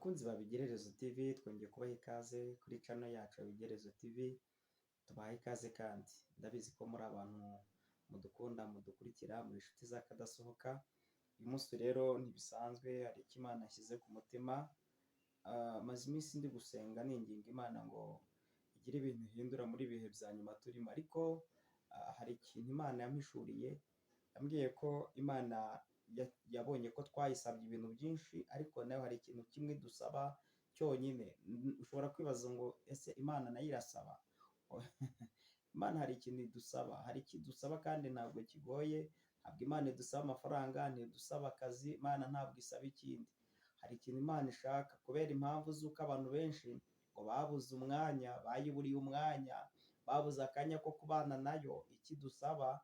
Bakunzi ba Bigererezo TV, twongeye kubaha ikaze kuri channel yacu ya Bigererezo TV, tubaha ikaze kandi ndabizi ko muri abantu mudukunda, mudukurikira, muri inshuti z'akadasohoka. Uyu munsi rero ntibisanzwe, hari icyo Imana yashyize ku mutima. Maze iminsi ndi gusenga ninginga Imana ngo igire ibintu ihindura muri ibihe bya nyuma turimo, ariko hari ikintu Imana yampishuriye, yambwiye ko Imana yabonye ko twayisabye ibintu byinshi, ariko nayo hari ikintu kimwe dusaba cyonyine. Ushobora kwibaza ngo ese Imana nayo irasaba? Imana hari ikintu idusaba, hari icyo idusaba kandi ntabwo kigoye. Ntabwo Imana idusaba amafaranga, ntidusaba akazi, Imana ntabwo isaba ikindi. Hari ikintu Imana ishaka, kubera impamvu z'uko abantu benshi ngo babuze umwanya, bayiburiye umwanya, babuze akanya ko kubana nayo. Ikidusaba,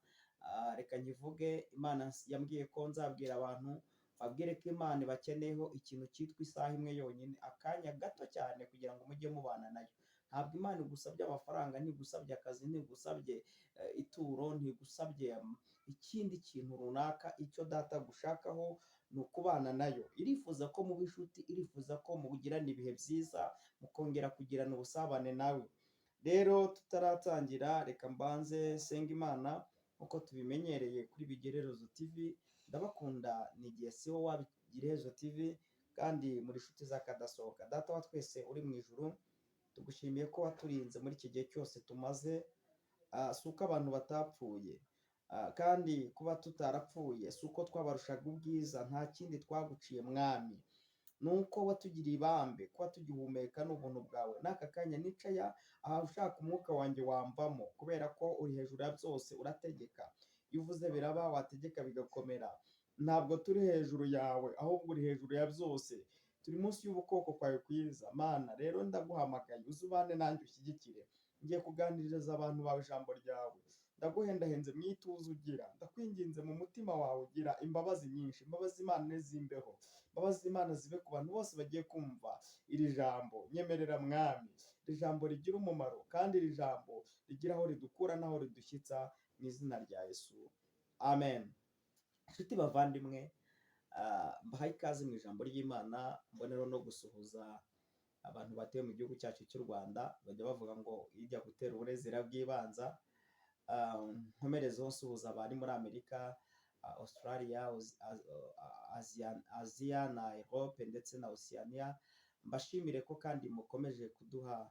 reka nkivuge, Imana yambwiye ko nzabwira abantu, babwire ko Imana ibakeneyeho ikintu cyitwa isaha imwe yonyine, akanya gato cyane kugira ngo mujye mubana nayo. Ntabwo Imana igusabye amafaranga, ntigusabye akazi, ntigusabye ituro, ntigusabye ikindi kintu runaka. Icyo Data agushakaho ni ukubana nayo. Irifuza ko muba inshuti, irifuza ko mugirana ibihe byiza, mukongera kugirana ubusabane nawe. Rero tutaratangira, reka mbanze senga Imana nk'uko tubimenyereye kuri Bigererezo TV. Ndabakunda, ni igihe siwo wa Bigererezo TV kandi muri inshuti z'akadasohoka. Data wa twese uri mu ijuru, tugushimiye ko waturinze muri iki gihe cyose tumaze. Si uko abantu batapfuye, kandi kuba tutarapfuye si uko twabarushaga ubwiza, nta kindi twaguciye Mwami, ni uko watugiriye ibambe. Kuba tugihumeka ni ubuntu bwawe. N'aka kanya nicaya aha, ushaka umwuka wanjye wamvamo, kubera ko uri hejuru ya byose, urategeka. Iyo uvuze biraba, wategeka bigakomera. Ntabwo turi hejuru yawe, ahubwo uri hejuru ya byose. Turi munsi y'ukuboko kwawe kwiza, Mana. Rero ndaguhamagaye, uze ubane nanjye, ushyigikire. Ngiye kuganiriza abantu bawe ijambo ryawe. Ndaguhendahenze mu ituze ugira, ndakwinginze mu mutima wawe ugira imbabazi nyinshi. Imbabazi z'Imana zimbeho, imbabazi z'Imana zibe ku bantu bose bagiye kumva iri jambo. Nyemerera Mwami, iri jambo rigira umumaro, kandi iri jambo rigira aho ridukura n'aho ridushyitsa, mu izina rya Yesu, amen. Inshuti bavandimwe, mbahaye ikaze mu ijambo ry'Imana. Mboneraho no gusuhuza abantu batuye mu gihugu cyacu cy'u Rwanda. Bajya bavuga ngo ijya gutera uburezi bw'ibanza. Nkomerezeho nsuhuza abari muri Amerika, Australia, Aziya na Europe ndetse na Oceania. Mbashimire ko kandi mukomeje kuduha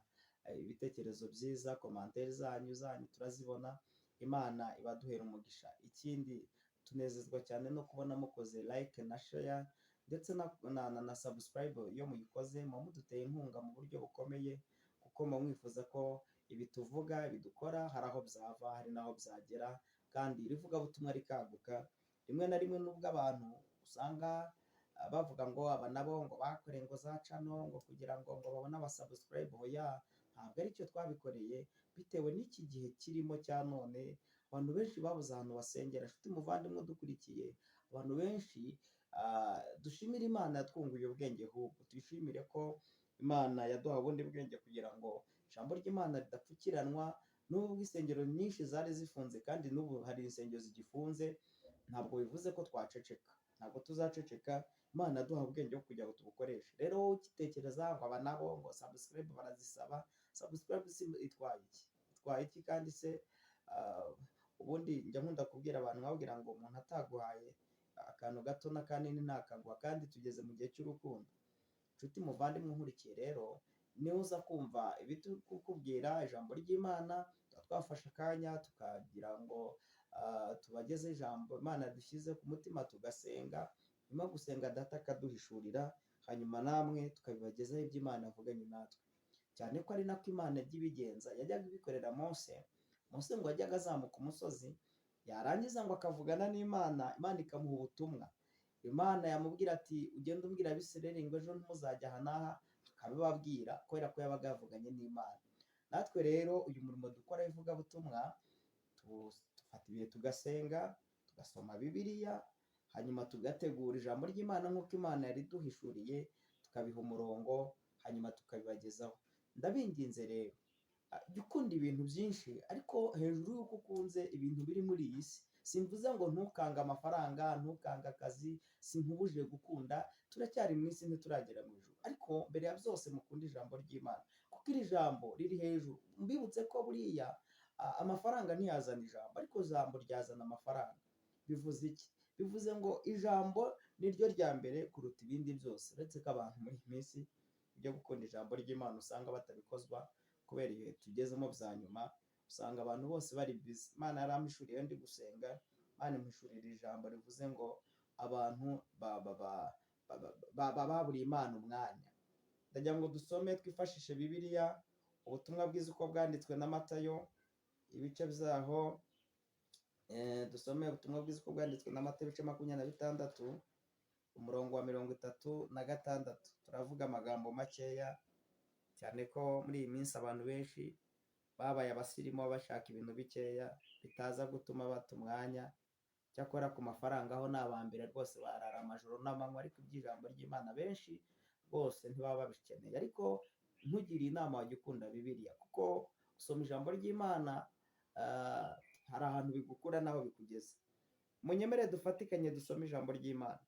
ibitekerezo byiza, commentaires zanyu turazibona. Imana ibaduhera umugisha. Ikindi, tunezezwa cyane no kubona mukoze like na share ndetse na subscribe. Iyo muyikoze muba muduteye inkunga mu buryo bukomeye, kuko muba mwifuza ko ibi tuvuga, ibi dukora, hari aho byava, hari n'aho byagera, kandi iri vugabutumwa rikaguka. Rimwe na rimwe nubwo abantu usanga bavuga ngo aba nabo ngo bakoreye ngo za channel ngo kugira ngo babone abasubscribe, oya, ntabwo aricyo twabikoreye. Bitewe n'iki gihe kirimo cya none, abantu benshi babuze ahantu basengera. Inshuti muvandimwe udukurikiye, abantu benshi, dushimire Imana yatwunguye ubwenge, ahubwo tuyishimire ko Imana yaduhaye ubundi bwenge kugira ngo ijambo ry'Imana ridapfukiranwa. Nubwo insengero nyinshi zari zifunze, kandi n'ubu hari insengero zigifunze, ntabwo bivuze ko twaceceka, ntabwo tuzaceceka. Imana yaduhaye ubwenge bwo kugira ngo tubukoreshe. Rero wowe ugitekereza ngo aba nabo ngo subscribe barazisaba, subscribe si itwaye iki? Itwaye iki? Kandi se ubundi njya nkunda kubwira abantu, nkababwira ngo umuntu ataguhaye akantu gato n'akanini ntakaguha, kandi tugeze mu gihe cy'urukundo. Nshuti muvandimwe unkurikiye rero, niba uza kumva ibi turi kukubwira, ijambo ry'Imana, tuba twafashe akanya tukagira ngo tubageze ijambo Imana dushyize ku mutima, tugasenga. Nyuma yo gusenga, Data akaduhishurira, hanyuma namwe tukabibagezaho ibyo Imana yavuganye natwe, cyane ko ari nako Imana ijya ibigenza. Yajyaga ibikorera Mose. Mose ngo yajyaga azamuka umusozi, yarangiza ngo akavugana n'Imana, Imana ikamuha ubutumwa. Imana yamubwira ati: "Ugende umbwira Abisirayeli ngo ejo ntimuzajya aha n'aha," akabibabwira, kubera ko yabaga yavuganye n'Imana. Natwe rero uyu murimo dukora w'ivugabutumwa, dufata ibihe tugasenga, tugasoma Bibiliya, hanyuma tugategura ijambo ry'Imana nk'uko Imana yariduhishuriye, tukabiha umurongo, hanyuma tukabibagezaho. Ndabinginze rero, jya ukunda ibintu byinshi, ariko hejuru y'uko ukunze ibintu biri muri iyi si, Simvuze ngo ntukange amafaranga, ntukange akazi, sinkubujije gukunda, turacyari mu isi ntituragera mu ijuru. Ariko mbere ya byose mukunde ijambo ry'Imana, kuko iri jambo riri hejuru. Mbibutse ko buriya amafaranga ntiyazana ijambo, ariko ijambo ryazana amafaranga. Bivuze iki? Bivuze ngo ijambo ni ryo rya mbere kuruta ibindi byose, uretse ko abantu muri iyi minsi ibyo gukunda ijambo ry'Imana usanga batabikozwa kubera ibihe tugezemo bya nyuma, usanga abantu bose bari busy. Imana yarampishuriye ndi gusenga, Imana impishurira ijambo rivuze ngo abantu baburiye Imana umwanya. Ndagira ngo dusome twifashishe Bibiliya, ubutumwa bwiza uko bwanditswe na Matayo, ibice byaho, dusome ubutumwa bwiza uko bwanditswe na Matayo ibice 26, umurongo wa 36. Turavuga amagambo makeya, cyane ko muri iyi minsi abantu benshi babaye abasirimu bashaka ibintu bikeya bitaza gutuma bata umwanya. Cyakora ku mafaranga aho ni abambere rwose, barara amajoro n'amanywa, ariko iby'ijambo ry'Imana benshi rwose ntibaba babikeneye. Ariko ntugire inama wajya ukunda Bibiliya, kuko gusoma ijambo ry'Imana hari ahantu bigukura n'aho bikugeza. Munyemere dufatikanye dusome ijambo ry'Imana.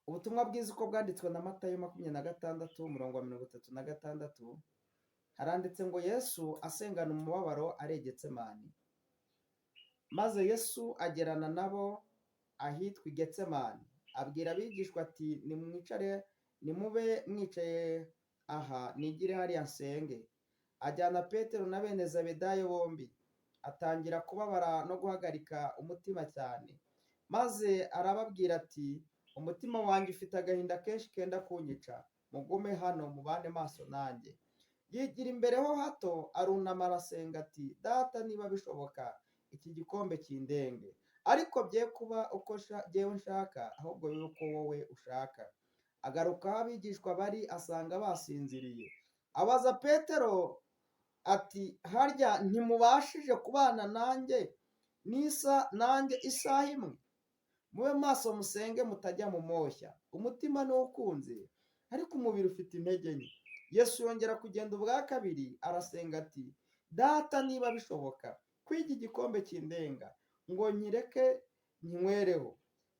Ubutumwa bwiza uko bwanditswe na Matayo 26, umurongo wa 36, haranditse ngo Yesu asengana umubabaro ari i Getsemani. Maze Yesu agerana nabo ahitwa i Getsemani, abwira abigishwa ati nimwicare, nimube mwicaye aha, nigire hariya nsenge. Ajyana Petero na bene Zebedayo bombi, atangira kubabara no guhagarika umutima cyane. Maze arababwira ati umutima wanjye ufite agahinda kenshi kenda kunyica, mugume hano mubane maso nanjye. Yigira imbere ho hato, arunama arasenga ati Data, niba bishoboka iki gikombe kindenge, ariko bye kuba uko jyewe nshaka, ahubwo bibe uko wowe ushaka. Agaruka aho abigishwa bari, asanga basinziriye. Abaza Petero ati harya ntimubashije kubana nanjye n'isa nanjye isaha imwe? Mube maso musenge mutajya mu moshya. Umutima ni ukunze, ariko umubiri ufite intege nke. Yesu yongera kugenda ubwa kabiri arasenga ati Data, niba bishoboka kwiga igikombe kindenga, ngo nkireke nkinywereho,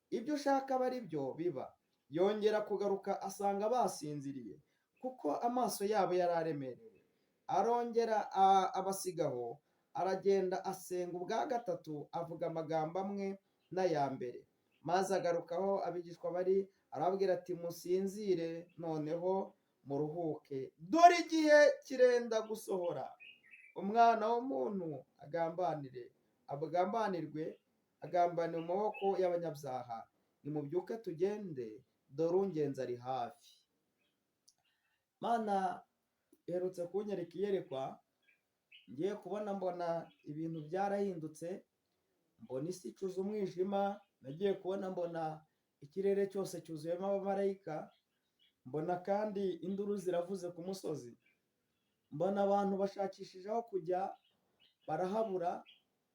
ibyo ushaka aba ari byo biba. Yongera kugaruka asanga basinziriye, kuko amaso yabo yari aremerewe. Arongera abasigaho, aragenda asenga ubwa gatatu, avuga amagambo amwe n'aya mbere. Maze agarukaho abigishwa bari, arababwira ati musinzire noneho muruhuke, dore igihe kirenda gusohora, umwana w'umuntu agambanire, agambanirwe, agambaniwe mu maboko y'abanyabyaha. Nimubyuke tugende, dore ungenzi ari hafi. Mana iherutse kunyereka iyerekwa, ngiye kubona mbona ibintu byarahindutse, mbona isi icuze umwijima, nagiye kubona mbona ikirere cyose cyuzuyemo abamarayika, mbona kandi induru ziravuze ku musozi, mbona abantu bashakishije aho kujya barahabura,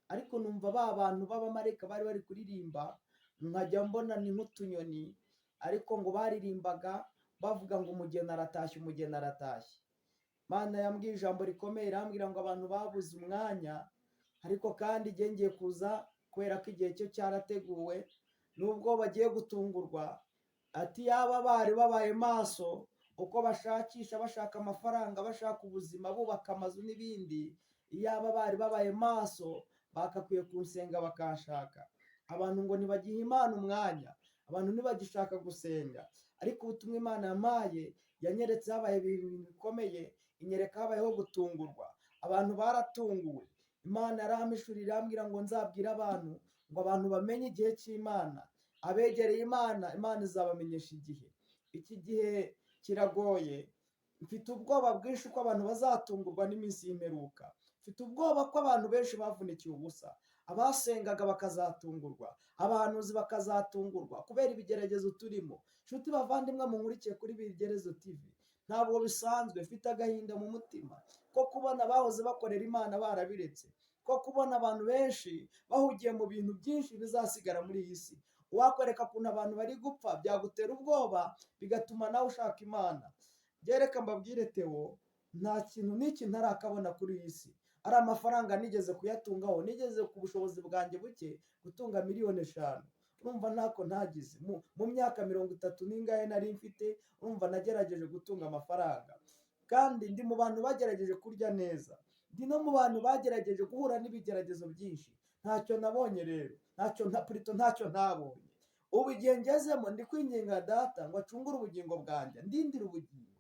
ariko numva ba bantu b'abamarayika bari bari kuririmba, nkajya mbona ni nk'utunyoni, ariko ngo baririmbaga bavuga ngo umugeni aratashye, umugeni aratashye. Mana yambwiye ijambo rikomeye, irambwira ngo abantu babuze umwanya, ariko kandi igihe ngiye kuza kubera ko igihe cyo cyarateguwe, nubwo bagiye gutungurwa, ati yaba bari babaye maso uko bashakisha, bashaka amafaranga, bashaka ubuzima, bubaka amazu n'ibindi, iyaba bari babaye maso bakakwiye kunsenga bakanshaka. Abantu ngo ntibagihe Imana umwanya, abantu ntibagishaka gusenga, ariko ubutumwa Imana yampaye yanyeretse habaye ibintu bikomeye, inyereka habayeho gutungurwa, abantu baratunguwe. Imana yarampishuriye irambwira ngo nzabwire abantu ngo abantu bamenye igihe cy'Imana, abegereye Imana, Imana izabamenyesha igihe. Iki gihe kiragoye, mfite ubwoba bwinshi ko abantu bazatungurwa n'iminsi y'imperuka. Mfite ubwoba ko abantu benshi bavunikiye ubusa, abasengaga bakazatungurwa, abahanuzi bakazatungurwa kubera ibigeragezo turimo. Nshuti bavandimwe munkurikiye kuri Bigerezo TV, ntabwo bisanzwe, mfite agahinda mu mutima ko kubona abahoze bakorera Imana barabiretse, ko kubona abantu benshi bahugiye mu bintu byinshi bizasigara muri iyi si. Uwakwereka ukuntu abantu bari gupfa byagutera ubwoba, bigatuma nawe ushaka Imana. Byereka mbabwire Theo, nta kintu n'iki ntarakabona kuri iyi si. Ari amafaranga nigeze kuyatungaho, nigeze ku bushobozi bwanjye buke gutunga 5 miliyoni. Urumva ntako ntagize mu myaka 30 n'ingahe nari mfite. Urumva nagerageje gutunga amafaranga, kandi ndi mu bantu bagerageje kurya neza, ndi no mu bantu bagerageje guhura n'ibigeragezo byinshi. Ntacyo nabonye rero, ntacyo nta purito, ntacyo ntabonye. Ubu igihe ngezemo ndi kwinginga Data ngo acungure ubugingo bwanjye, ndindire ubugingo.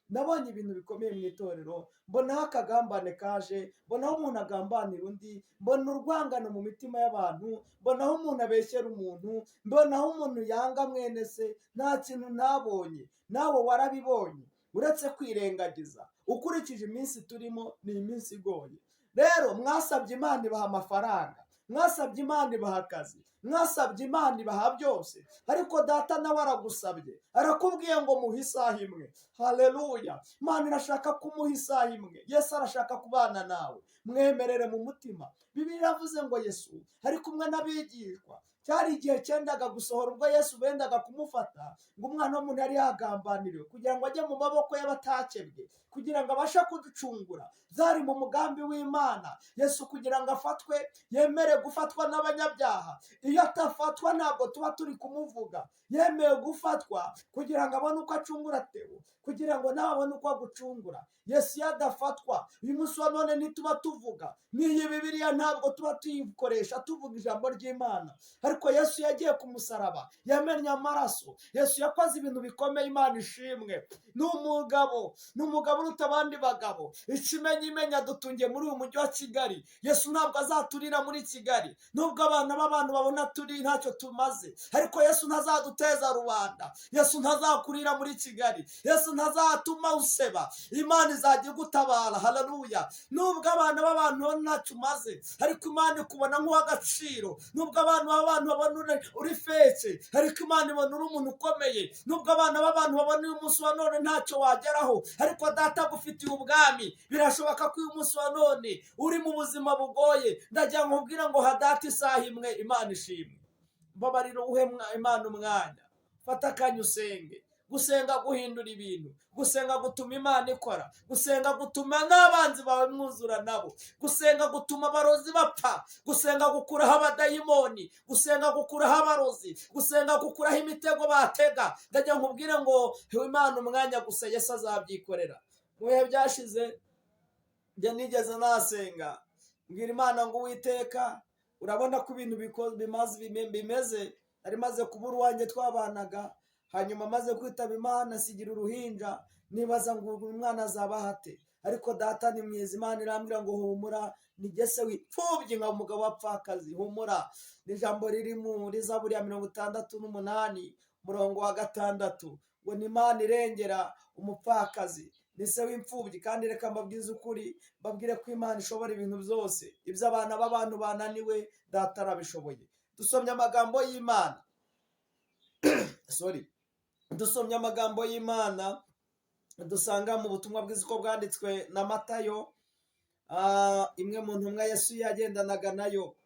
Nabonye ibintu bikomeye mu itorero, mbonaho akagambane kaje, mbonaho umuntu agambanira undi, mbona urwangano mu mitima y'abantu, mbonaho umuntu abeshyera umuntu, mbonaho umuntu yanga mwene se. Nta kintu ntabonye, nawe warabibonye uretse kwirengagiza. Ukurikije iminsi turimo, ni iminsi igoye. Rero mwasabye Imana ibaha amafaranga, mwasabye Imana ibaha akazi, mwasabye Imana ibaha byose, ariko Data nawe aragusabye, arakubwiye ngo muhe isaha imwe. Haleluya! Imana irashaka kumuha isaha imwe. Yesu arashaka kubana nawe, mwemerere mu mutima. Bibiliya iravuze ngo Yesu ari kumwe n'abigishwa, cyari igihe cyendaga gusohora ubwo Yesu bendaga kumufata, ngo Umwana w'umuntu yari yagambaniriwe kugira ngo ajye mu maboko y'abatakebwe, kugira ngo abashe kuducungura. Byari mu mugambi w'Imana, Yesu kugira ngo afatwe, yemere gufatwa n'abanyabyaha. Iyo atafatwa ntabwo tuba turi kumuvuga. Yemeye gufatwa kugira ngo abone uko acungura Tewo, kugira ngo nawe abone uko agucungura. Yesu iyo adafatwa, uyu munsi wa none ntituba tuvuga n'iyi Bibiliya, ntabwo tuba tuyikoresha tuvuga ijambo ry'Imana. Ariko Yesu yagiye ku musaraba, yamennye amaraso. Yesu yakoze ibintu bikomeye. Imana ishimwe. Ni umugabo, ni umugabo uruta abandi bagabo. Ikimenyimenya dutungiye muri uyu mujyi wa Kigali. Yesu ntabwo azaturira muri Kigali, nubwo abana b'abantu babona turi ntacyo tumaze, ariko Yesu ntazaduteza rubanda. Yesu ntazakurira muri Kigali, Yesu ntazatuma useba. Imana izajya igutabara. Haleluya! Nubwo abana b'abantu babona ntacyo umaze, ariko Imana ikubona nk'uw'agaciro. Nubwo abana b'abantu babona uri fake, ariko Imana ibona uri umuntu ukomeye. Nubwo abana b'abantu babona uyu munsi wa none ntacyo wageraho, ariko Data agufitiye ubwami. Birashoboka ko uyu munsi wa none uri mu buzima bugoye. Ndagira ngo nkubwire ngo ha Data isaha imwe. Imana ishimwe. Mbabarira uhe Imana umwanya, fata akanya usenge. Gusenga guhindura ibintu, gusenga gutuma Imana ikora, gusenga gutuma n'abanzi bawe mwuzura nabo, gusenga gutuma abarozi bapfa, gusenga gukuraho abadayimoni, gusenga gukuraho abarozi, gusenga gukuraho imitego batega. Ndagira nkubwire ngo Imana umwanya gusa, Yesu azabyikorera. Mu bihe byashize njye nigeze nasenga, mbwira Imana ngo: "Uwiteka, urabona ko ibintu bimeze. Nari maze kubura uwanjye twabanaga, hanyuma amaze kwitaba Imana asigira uruhinja, nibaza ngo uyu mwana azaba hate? Ariko Data ni mwiza." Imana irambwira ngo: "Humura, ni se w'imfubyi, nka umugabo wapfakazi, humura." Ni ijambo riri muri Zaburi ya 68, umurongo wa 6, ngo ni Imana irengera umupfakazi, ni se w'imfubyi. Kandi reka mbabwize ukuri, mbabwire ko Imana ishobora ibintu byose. Ibyo abana b'abantu bananiwe, Data arabishoboye. Dusomye amagambo y'Imana, sorry, dusomye amagambo y'Imana dusanga mu butumwa bwiza uko bwanditswe na Matayo, imwe mu ntumwa Yesu yagendanaga nayo.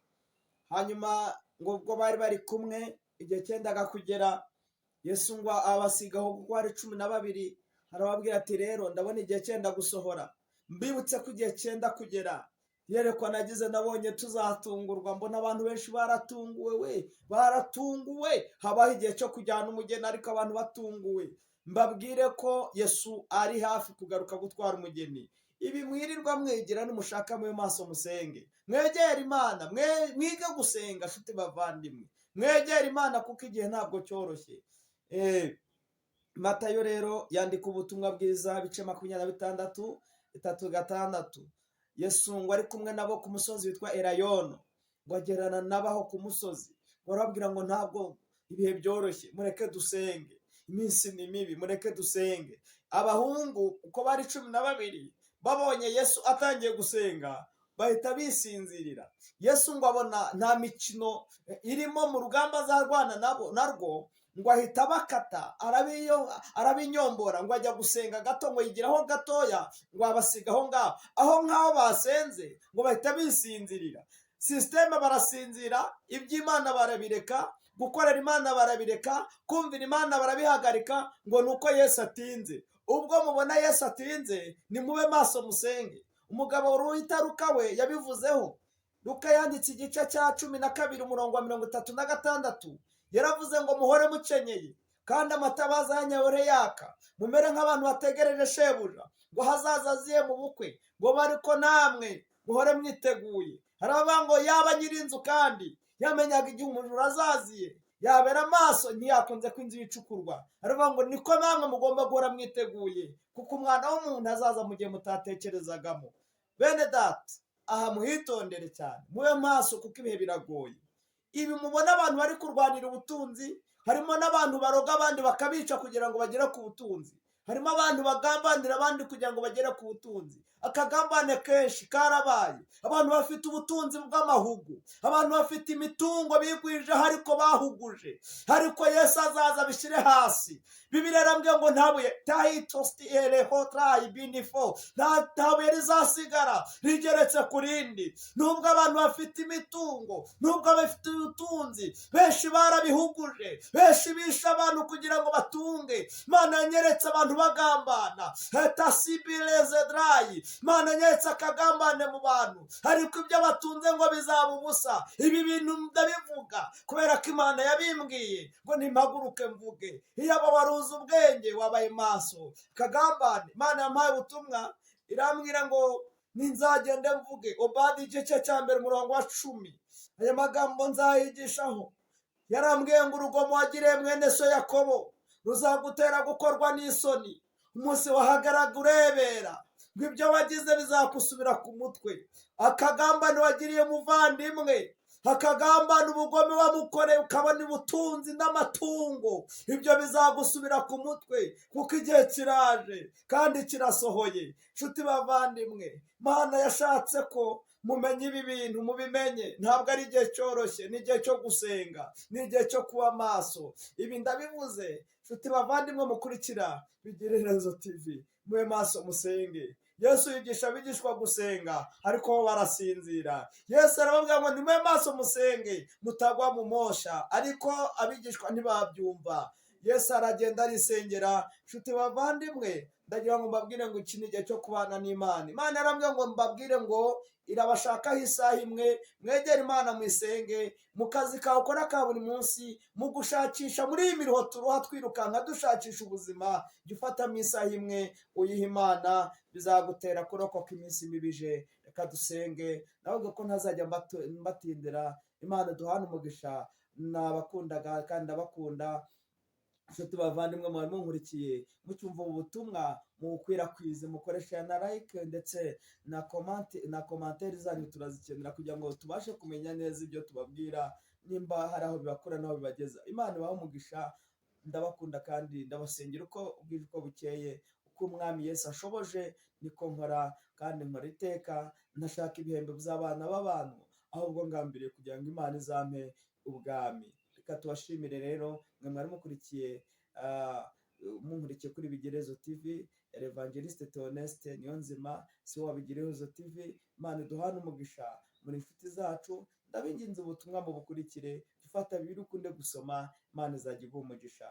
Hanyuma ngo ubwo bari bari kumwe, igihe cyendaga kugera, Yesu ngo abasigaho kuko ari 12, arababwira ati: "Rero ndabona igihe cyenda gusohora." Mbibutse ko igihe cyenda kugera, yerekwa nagize, nabonye tuzatungurwa. Mbona abantu benshi baratunguwe, we baratunguwe. Habaho igihe cyo kujyana umugeni, ariko abantu batunguwe. Mbabwire ko Yesu ari hafi kugaruka gutwara umugeni. Ibi mwirirwa mwigira, nimushaka mu maso musenge, mwegere Imana, mwige gusenga. Nshuti bavandimwe, mwegere Imana kuko igihe ntabwo cyoroshye. Matayo rero yandika ubutumwa bwiza, ibice 26, 3, 6. Yesu ngo ari kumwe nabo ku musozi witwa Elayono, ngo agerana n'abaho ku musozi, ngo arababwira ngo: "Ntabwo ibihe byoroshye, mureke dusenge, iminsi ni mibi, mureke dusenge." Abahungu uko bari 12 babonye Yesu atangiye gusenga, bahita bisinzirira. Yesu ngo abona nta mikino irimo mu rugamba azarwana nabo narwo, ngo ahita abakata, arabinyombora, ngo ajya gusenga gato, ngo yigiraho gatoya, ngo abasiga aho ngaho. Aho ngaho basenze, ngo bahita bisinzirira système, barasinzira, iby'Imana barabireka, gukorera Imana barabireka, kumvira Imana barabihagarika, ngo ni uko Yesu atinze. Ubwo mubona Yesu atinze, nimube maso musenge. Umugabo wita Luka we yabivuzeho. Luka yanditse igice cya 12 umurongo wa 36, yaravuze ngo muhore mukenyeye kandi amatabaza yanyu ahore yaka, mumere nk'abantu bategereje shebuja ngo hazaza aziye mu bukwe, ngo bariko namwe muhore mwiteguye. Haravuga ngo yaba nyir'inzu kandi yamenyaga igihe umujura azaziye, yabera amaso ntiyakunze ko inzu yicukurwa. Haravuga ngo niko namwe mugomba guhora mwiteguye, kuko umwana w'umuntu azaza mu gihe mutatekerezagamo. Bene data, aha muhitondere cyane, mube maso kuko ibihe biragoye. Ibi mubona abantu bari kurwanira ubutunzi, harimo n'abantu baroga abandi bakabica kugira ngo bagere ku butunzi, harimo abantu bagambanira abandi kugira ngo bagere ku butunzi. Akagambane kenshi karabaye. Abantu bafite ubutunzi bw'amahugu, abantu bafite imitungo bigwijeho ariko bahuguje, ariko Yesu azaza abishyire hasi. Bibiliya irambwiye ngo nta buye tahitosierehotrayibinifo, nta buye rizasigara rigeretse ku rindi. Nubwo abantu bafite imitungo, nubwo bafite ubutunzi, benshi barabihuguje, benshi bishe abantu kugira ngo batunge. Imana yanyeretse abantu bagambana, hetasibirezedarayi. Imana yanyeretse akagambane mu bantu, ariko ibyo batunze ngo bizaba ubusa. Ibi bintu ndabivuga kubera ko Imana yabimbwiye ngo nimpaguruke mvuge. Iyo aba wari uzi ubwenge wabaye maso. Akagambane, Imana yampaye ubutumwa irambwira ngo ninzagende mvuge. Obadi igice cya 1 umurongo wa 10, aya magambo nzayigishaho. Yarambwiye ngo urugomo wagiriye mwene so Yakobo ruzagutera gukorwa n'isoni, umunsi wahagaraga urebera, ngo ibyo wagize bizakusubira ku mutwe. Akagambane wagiriye umuvandimwe, akagambane ubugome wamukoreye ukabona ubutunzi n'amatungo, ibyo bizagusubira ku mutwe, kuko igihe kiraje kandi kirasohoye. Nshuti bavandimwe, Imana yashatse ko mumenye ibi bintu, mubimenye. Ntabwo ari igihe cyoroshye, ni igihe cyo gusenga, ni igihe cyo kuba maso. Ibi ndabivuze nshuti bavandimwe mukurikira Bigererezo TV, mube maso musenge. Yesu yigisha abigishwa gusenga, ariko bo barasinzira. Yesu arababwira ngo nimube maso musenge mutagwa mu mosha, ariko abigishwa ntibabyumva. Yesu aragenda arisengera. Nshuti bavandimwe, ndagira ngo mbabwire ngo iki ni igihe cyo kubana n'Imana. Imana yarambwiye ngo mbabwire ngo irabashakaho isaha imwe, mwegere Imana mwisenge mu kazi kawe ukora ka buri munsi, mu gushakisha muri iyi miruho turuha twirukanka dushakisha ubuzima, jya ufatamo isaha imwe uyiha Imana, bizagutera kurokoka iminsi mibi ije. Reka dusenge. Navuga ko ntazajya mbatindira. Imana duhane umugisha, nabakundaga kandi ndabakunda. Nshuti bavandimwe mwari munkurikiye, mucyumva ubu butumwa mubukwirakwize, mukoresha na like ndetse na comment, na commentaire zanyu turazikenera kugira ngo tubashe kumenya neza ibyo tubabwira, nimba hari aho bibakura n'aho bibageza. Imana ibahe umugisha, ndabakunda kandi ndabasengera uko bwije uko bukeye, uko Umwami Yesu ashoboje niko nkora, kandi nkora iteka ntashaka ibihembo by'abana b'abantu, ahubwo ngambiriye kugira ngo Imana izampe ubwami. Reka tubashimire rero mwe mwari mukurikiye, munkurikiye kuri Bigerezo TV, Evangeliste Theoneste Niyonzima, si wa Bigerezo TV. Imana iduhane umugisha, muri inshuti zacu, ndabinginze ubutumwa mubukurikire, ufata bibiri ukunde gusoma, Imana izajya iguha umugisha.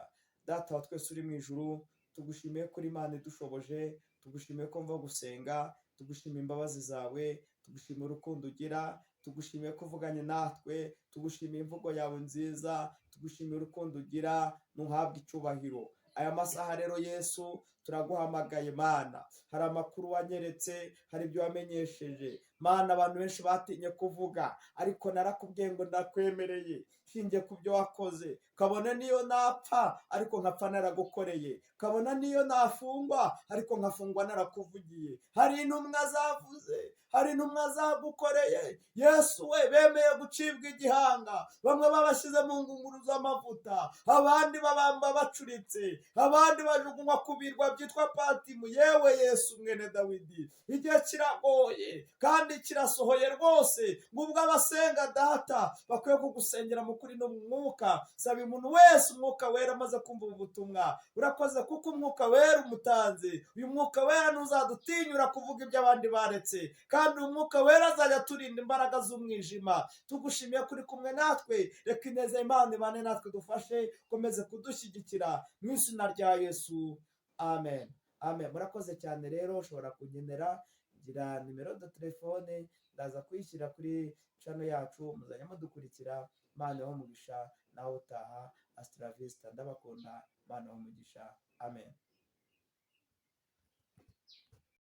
Data wa twese uri mu ijuru, tugushimiye kuri Imana idushoboje, tugushimiye ko mva gusenga, tugushimiye imbabazi zawe, tugushimiye urukundo ugira, tugushimiye ko uvuganye natwe, tugushimiye imvugo yawe nziza, tugushimiye urukundo ugira, ntuhabwe icyubahiro. Aya masaha rero Yesu turaguhamagaye Mana, hari amakuru wanyeretse, hari ibyo wamenyesheje Mana, abantu benshi batinye kuvuga, ariko narakubwiye ngo ndakwemereye nshingiye ku byo wakoze. Kabone niyo napfa ariko nkapfa naragukoreye, kabona niyo nafungwa ariko nkafungwa narakuvugiye. Hari intumwa zavuze, hari intumwa zagukoreye Yesu we, bemeye gucibwa igihanga, bamwe babashyize mu ngunguru z'amavuta, abandi babamba bacuritse, abandi bajugunywa ku birwa byitwa Patimu. Yewe Yesu mwene Dawidi, igihe kiragoye kandi kirasohoye rwose, ngubwo abasenga Data bakwiye kugusengera mu kuri no mu mwuka. Saba umuntu wese umwuka wera amaze kumva ubu butumwa. Urakoze kuko umwuka wera umutanze. Uyu mwuka wera ntuzadutinyura kuvuga ibyo abandi baretse, kandi umwuka wera azajya aturinda imbaraga z'umwijima. Tugushimiye kuri kumwe natwe, reka ineza Imana ibane natwe, dufashe ukomeze kudushyigikira mu izina rya Yesu, amen. Amen. Murakoze cyane rero, ushobora kunkenera Tugira numéro de téléphone, ndaza kuyishyira kuri channel yacu, muzajya mudukurikira. Imana ibahe umugisha, nawe utaha. Hasta la vista, ndabakunda. Imana ibahe umugisha, amen.